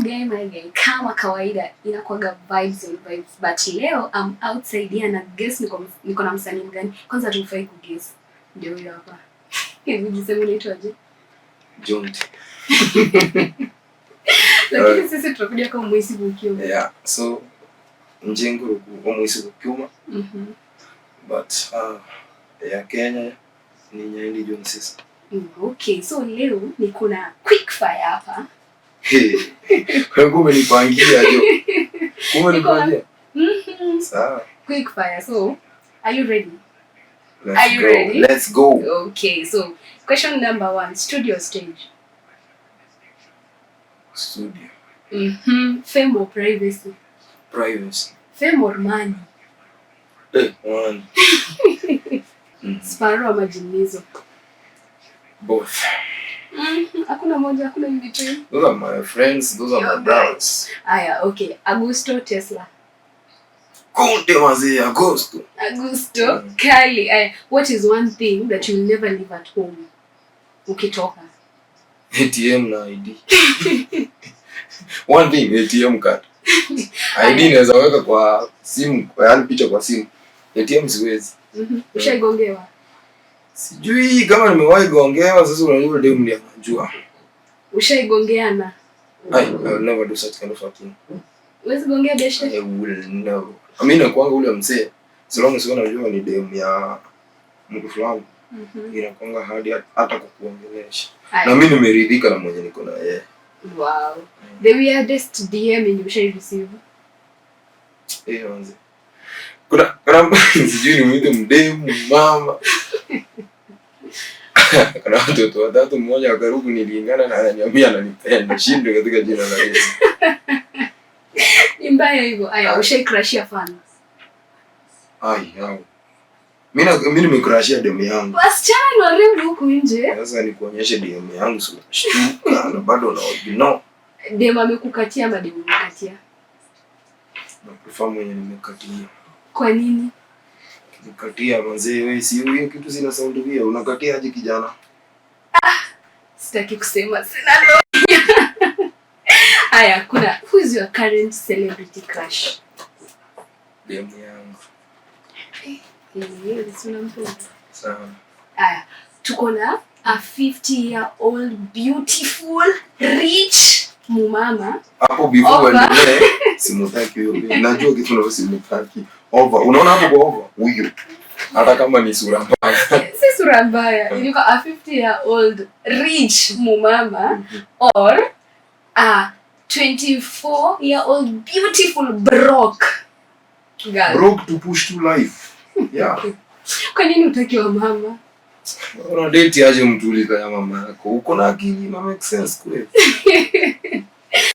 Guy my guy, kama kawaida inakuwaga vibes on vibes, but leo I'm outside here na guess niko na msanii mgani? Kwanza tufai kuguess. Ndio huyo hapa. Hebu jiseme, unaitwaje? Jonte. Lakini sisi tunakuja kama Mwisi Bukiuma. Yeah, so Njenguru Omwisi Bukyuma, but ya Kenya ni Nyaindi John Sisa. Okay, so leo niko na quick fire hapa. Hey. Kwa hiyo umenipangia jo. Umenipangia. Sawa. Quick fire. So, are you ready? Let's Are you go. ready? Let's go. Okay, so question number one, studio or stage? Studio. Fame or privacy? Privacy. Fame or money? Eh, one. Sparrow ama Jimnizo? Both. Hakuna moja, hakuna in between. Those are my friends, those are Your my brothers. Aya, okay. Agusto, Tesla. Konte mazee, Agosto. Agusto, Kali. Aya, what is one thing that you'll never leave at home? Ukitoka. ATM na ID. One thing, ATM card. ID naweza weka kwa simu, yaani picha kwa simu. ATM siwezi. Ushaigongewa? Sijui kama nimewahi gongewa, sasa unajua demu ndiye anajua. Ushaigongeana? I will never do such kind of a thing. Huwezi gongea beshte? I will never. I mean, nakuanga ule mzee. So long as unajua ni demu ya mtu fulani, inakuanga hadi hata kukuongelesha. Aya. Na mimi nimeridhika na mwenye niko na yeye. Wow. The weirdest DM yenye ushai receive? Eh, manze. Kuna sijui nimuite mdemu, mama. Kuna watoto watatu, mmoja wa karibu nilingana na ananiambia ananipenda. Shindwe katika jina la Yesu. Ni mbaya hivyo. Aya, ushai crushia fans? Ai, hao. Mimi nimecrushia demu yangu. Wasichana ni warembo huku nje. Sasa nikuonyeshe demu yangu, si unashtuka na bado una ignore. Demu amekukatia ama demu amekatia? Na prefer mwenye nimekatia. Kwa nini? Nikatia manzee, wewe si hiyo kitu zina sound pia. Unakatia aje kijana? Sitaki kusema, sina lo. Aya, kuna who is your current celebrity crush? Demu yangu. Eh, si unampenda? Sawa. Aya, tuko na a 50 year old beautiful rich mumama. Hapo before Over. uendelee, simutaki huyo. Najua kitu na simutaki. Over. Unaona hapo kwa over? Huyo. Hata kama ni sura mbaya. Si sura mbaya. Ilikuwa a 50 year old rich mumama or a 24 year old beautiful broke girl. Broke to push to life. Yeah. Kwa nini utaki wa mama? Una date aje mtu ulika ya mama yako? Uko na akili na make sense kweli?